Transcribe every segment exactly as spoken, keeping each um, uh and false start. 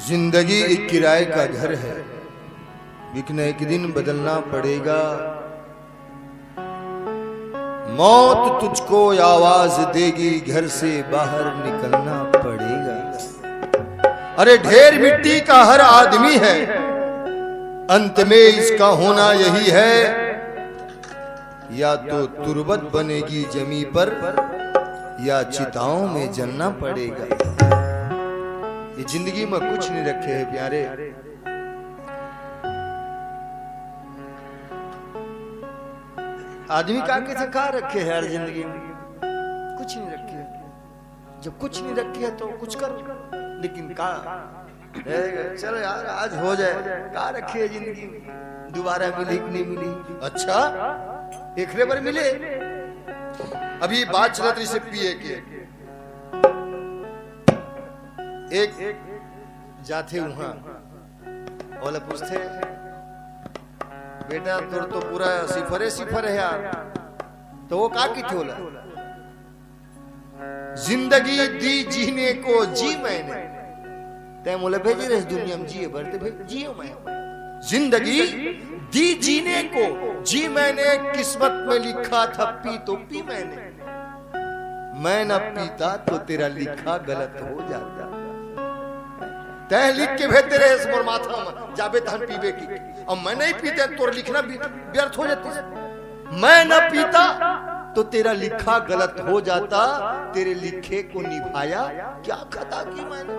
जिंदगी एक किराए का घर है, एक न एक दिन बदलना पड़ेगा। मौत तुझको आवाज देगी, घर से बाहर निकलना पड़ेगा। अरे, ढेर मिट्टी का हर आदमी है, अंत में इसका होना यही है, या तो तुरबत बनेगी जमी पर, या चिताओं में जलना पड़ेगा। ये जिंदगी में कुछ नहीं रखे है प्यारे। आदमी का कथे का रखे है यार जिंदगी में? कुछ नहीं रखे है। जब कुछ नहीं रखे है तो कुछ कर, लेकिन का? ए, चल यार, आज हो जाए। का रखे है जिंदगी में? दोबारा मिली कि नहीं मिली? अच्छा, एकरे बर मिले। अभी बात चलत रही से पिए के। एक जाथे उहाँ, ओला पूछथे, "बेटा, तोर तो पूरा सिफरे सिफर है यार।" तो वो का किथे ओला? "जिंदगी दी जीने को जी मैंने।" तैं मोला भेजे रहे दुनिया में जिए बर, ते भेज जियो मैं। "जिंदगी दी जीने को जी मैंने, किस्मत में लिखा था पी तो पी मैंने। मैं न पीता तो तेरा लिखा गलत हो जाता।" तैं लिख के भेज दे रहे मोर माथा में, जाबे तहन पीबे की। अब मैं नहीं पीते, तोर लिखना भी व्यर्थ हो जाती। मैं न पीता तो तेरा लिखा गलत हो जाता, तेरे लिखे को निभाया क्या खता की मैंने।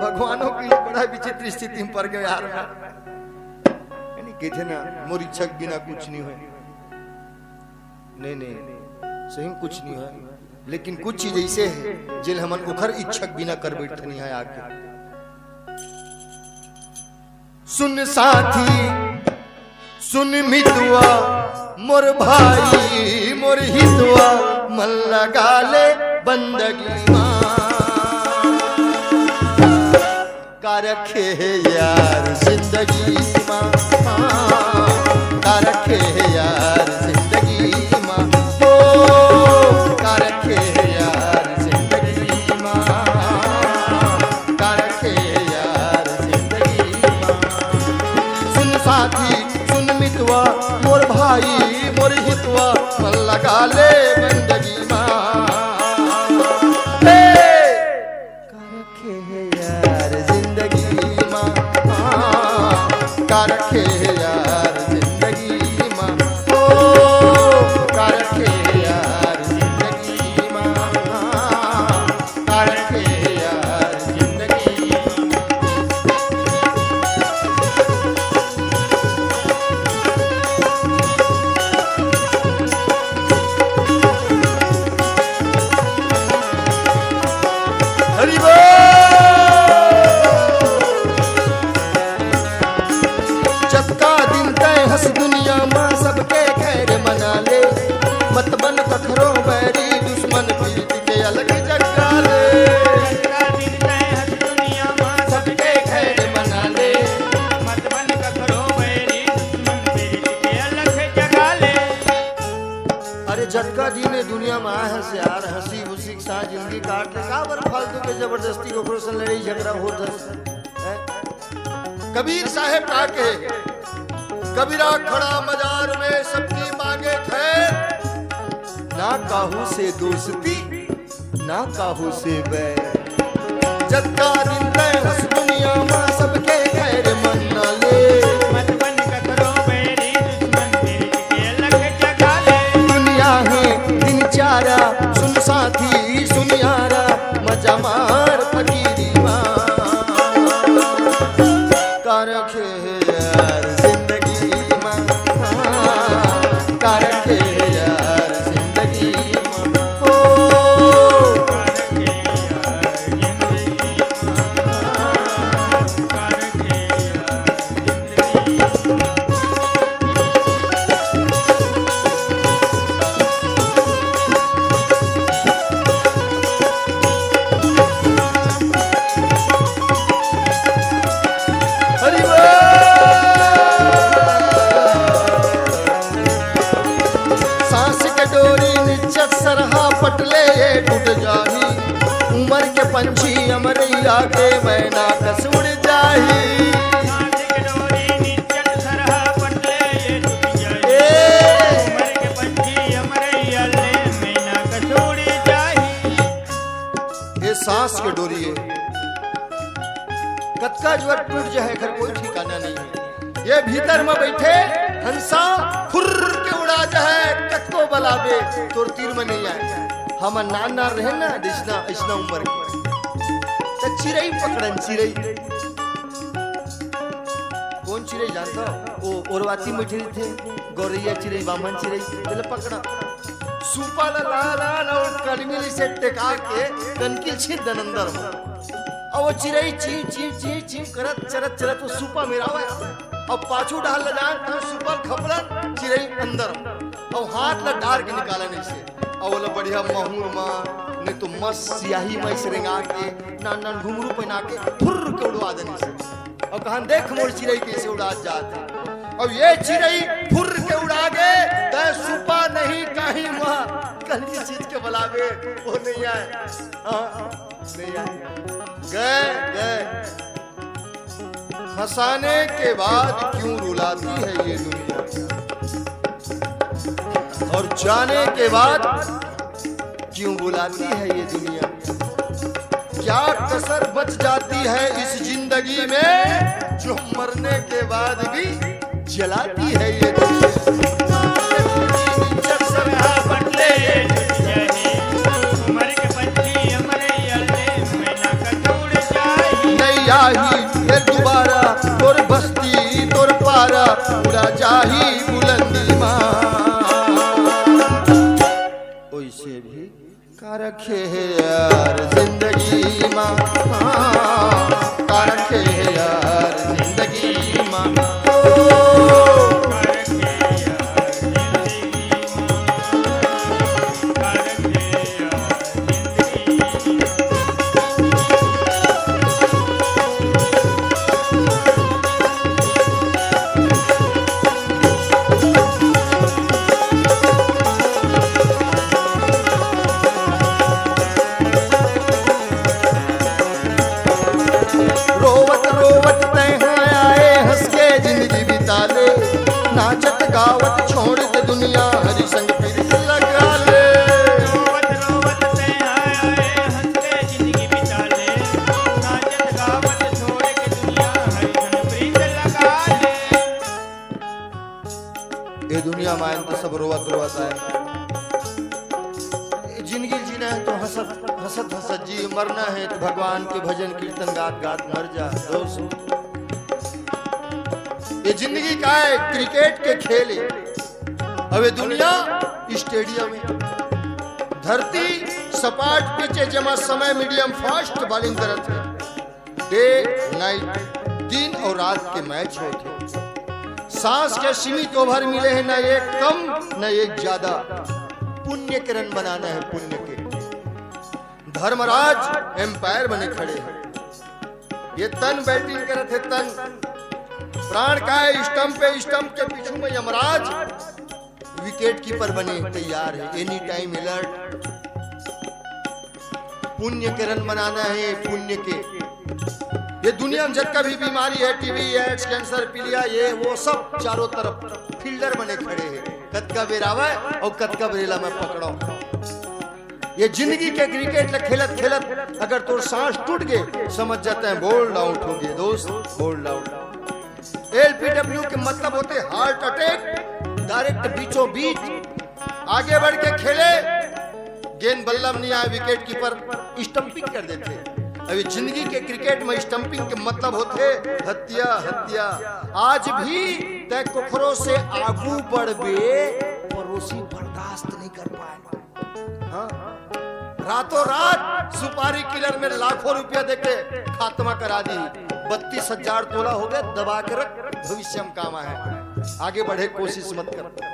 भगवानों की बड़ा विचित्र स्थिति में पड़ गए यार। यानी कहते ना, मोर इच्छा के बिना कुछ नहीं होय। नहीं, नहीं, सही में कुछ नहीं होय, लेकिन कुछ चीज ऐसे है, जेल हमन ओखर इच्छा के बिना कर बैठनी है आके। सुन साथी, सुन मितवा, मोर भाई, मोर हितवा, मन लगा ले बंदगी मा। का रखे हे यार जिंदगी मा, का रखे हे यार जिंदगी मा, ओ, का रखे हे यार जिंदगी मा, का रखे हे यार जिंदगी मा। सुन साथी, सुन मितवा, मोर भाई, मोर हितवा, मन लगा ले बंदगी मा। हे! का रखे हे यार जिंदगी मा, हाँ, का रखे हे यार जिंदगी मा, ओ, का रखे हे यार जिंदगी मा, हाँ, का रखे हे यार जिंदगी मा। हरि बोल। जतका दिन तैं हस दुनिया मा सबके खैर मना ले, मत बन कखरो बैरी दुश्मन, प्रीत के अलग जगा ले। जतका दिन तैं हस दुनिया मा सबके खैर मना ले, मत बन कखरो बैरी दुश्मन, प्रीत के अलग जगा ले। अरे जतका दिन ए दुनिया मा आए हस यार, हंसी खुशी के साथ जिंदगी काट ले, काबर फालतू के जबरदस्ती कखरो से लड़ाई झगड़ा होत हस? हैं? कबीर साहेब का कहे, "कबीरा खड़ा मजार में सबकी मांगे खैर, ना काहू से दोस्ती, ना काहू से बैर।" जतका दिन तैं हस दुनिया मा सबके खैर मना ले, मत बन कखरो बैरी दुश्मन, प्रीत के अलग जगा ले। दुनिया हे दिन चारा, सुन साथी, सुन यारा, मजा मार फकीरी मा। का रखे हे यार जिंदगी मा, हाँ, का रखे हे यार जिंदगी मा, ओ, का रखे हे यार जिंदगी मा, हाँ, का रखे हे यार जिंदगी मा। हरि बोल। सांस के डोरी निच्चट सरहा पटले ये टूट जाही। उमर के पंछी अमरैया के मैना कस उड़ सांस के डोरी निच्चट सरहा पटले ये टूट जाही। ए। मर के पंछी अमरैया ले, मैना कसूड़ जाही। ये सांस के डोरी है, कतका जुवर टूट जाए, एकर कोई ठिकाना नहीं है। ये भीतर में बैठे हंसा फुर्र के उड़ा जाए, कतको बलाबे तोर तीर में नहीं आए। हम नान नान रहे ना, अइसना, अइसना उम्र के। त चिरई पकड़न, चिरई। कोन चिरई जानथव? ओ ओरवाती में बइठे रहिथे, गौरैया चिरई, बाम्हन चिरई, तेला पकड़ा। सूपा ला लान लान अउ कलमी ले से टेका के कनकी ल छींच दन अंदर म। अउ ओ चिरई चीं, चीं, चीं, चीं करत, चरत, चरत ओ सूपा मेरावय। अउ पाछू डहर ले जान, त सूपा ल खपड़न, चिरई अंदर म। अउ हाथ ला डार के निकालन अइसे। अउ ओला बढ़िया महुर म, नहीं तो मस्त सियाही म अइसे रेंगा के, नान नान घुंघरू पहिना के फुर्र के उड़वा देन अइसे। अउ कहन, "देख मोर चिरई कइसे उड़ात जात हे।" अउ ये चिरई फुर्र के उड़ा गे, तैं सूपा नहीं कहीं म, कनकी ल छींच के बलाबे, ओ नहीं आए। हाँ, नहीं आए। गए, गए। हंसाने के बाद क्यों रुलाती है ये दुनिया? और जाने के बाद क्यों बुलाती है ये दुनिया? क्या कसर बच जाती है इस जिंदगी में, जो मरने के बाद भी जलाती है ये दुनिया? नहीं आही फिर दोबारा तोर बस्ती, तोर पारा, उड़ा जाही बुलंदी मा। ओइसे भी का रखे हे यार जिंदगी मा, हाँ, का रखे हे यार जिंदगी मा। ओ, रोवत रोवत तैं हा आए, हंस के जिंदगी बिता ले। नाचत गावत छोड़ दे दुनिया, हरि संग प्रीत लगा ले। रोवत रोवत तैं हा आए, हंस के जिंदगी बिता ले। नाचत गावत छोड़ के दुनिया, हरि संग प्रीत लगा ले। ये दुनिया में आए तो सब रोवत रोवत आए। ये जिंदगी जीना है तो हंसत, हंसत हंसत जी, मरना है तो भगवान के भजन कीर्तन गात गात मर जा। दोस्त, ये जिंदगी का है, क्रिकेट के खेल है। अब ये दुनिया स्टेडियम है, धरती सपाट पिच है, जेमा समय मीडियम फास्ट बॉलिंग करत है। डे नाइट, दिन अउ रात के मैच होथे। सांस के सीमित ओवर मिले हे, ना एक कम ना एक ज्यादा। पुण्य के रन बनाना है, पुण्य के। धर्मराज एम्पायर बने खड़े हैं। ये तन बैटिंग करत हे, तन। प्राण का है स्टंप पे, स्टंप के पीछू में यमराज विकेट कीपर बने तैयार है, एनी टाइम अलर्ट। पुण्य के रन बनाना है, पुण्य के। ये दुनिया में जतका भी बीमारी है, टीबी, एड्स, कैंसर, पीलिया, ये वो सब चारों तरफ फील्डर बने खड़े हैं। कतका बेर आवय अउ कतका बेर एला मैं पकड़ों। ये जिंदगी के क्रिकेट ल खेलत खेलत अगर तोर सांस टूट गे, समझ जाते हैं बोल्ड आउट हो गे दोस्त, बोल्ड आउट। एलपीडब्ल्यू के मतलब होथे हार्ट अटैक, डायरेक्ट बीचों बीच आगे बढ़ के खेले, गेंद बल्ला म नहीं आए, विकेट कीपर स्टंपिंग कर देथे। अभी जिंदगी के क्रिकेट में स्टंपिंग के मतलब होथे हत्या, हत्या। आज भी तैं कोखरो से आगू बढ़बे, पड़ोसी बर्दाश्त नहीं कर पाए। हाँ? रातों रात सुपारी किलर में लाखों रुपया देके खात्मा करा दी। बत्तीस हजार तोला हो गए, दबा के रख, भविष्य में काम आए। आगे बढ़े कोशिश मत कर।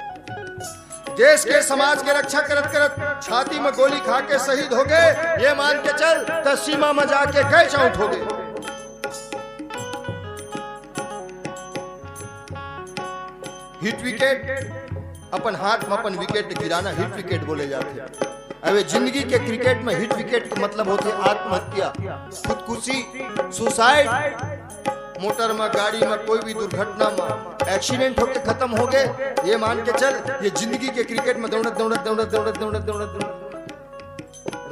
देश के समाज के रक्षा करत करत छाती में गोली खा के शहीद हो गए, ये मान के चल, त सीमा में जाके कैच आउट हो गए। हिट विकेट, अपन हाथ में अपन विकेट गिराना हिट विकेट बोले जाथे। अबे जिंदगी के क्रिकेट में हिट विकेट के मतलब होथे आत्महत्या, खुदकुशी, सुसाइड। मोटर में, गाड़ी में, कोई भी दुर्घटना में एक्सीडेंट होके खत्म हो गए, ये मान के चल, ये जिंदगी के क्रिकेट में दौड़त दौड़त दौड़त दौड़त दौड़त दौड़त दौड़त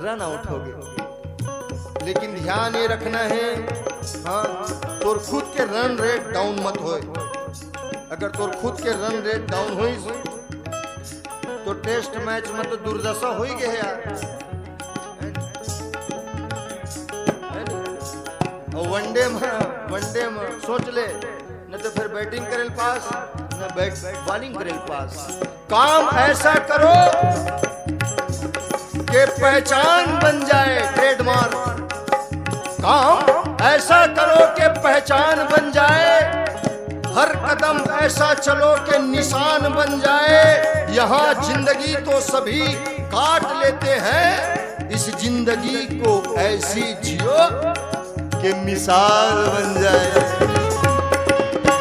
रन आउट हो गए। लेकिन ध्यान ये रखना है, हाँ, तोर खुद के रन रेट डाउन मत होए। अगर तोर खुद के रन रेट डाउन होइस, तो टेस्ट मैच में तो दुर्दशा हो ही गए यार। है नी? और वनडे में, वनडे में सोच ले, न तो फिर बैटिंग करे पास, न बैट बॉलिंग करे पास। काम ऐसा करो कि पहचान बन जाए, ट्रेडमार्क। काम ऐसा करो कि पहचान बन जाए, हर कदम ऐसा चलो कि निशान बन जाए। यहाँ जिंदगी तो सभी काट लेते हैं, इस जिंदगी को ऐसी जियो कि मिसाल बन जाए।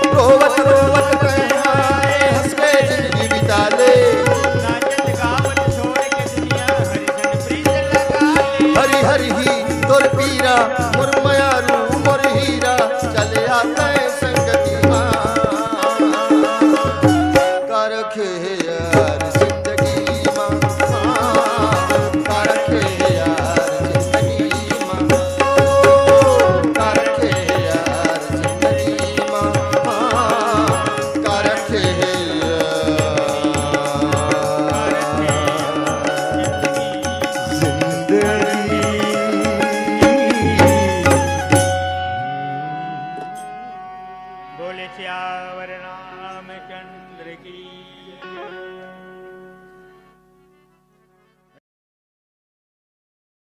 रोवत रोवत तैं आए, हंस के जिंदगी बिता ले। हरी हरी ही तोर पीरा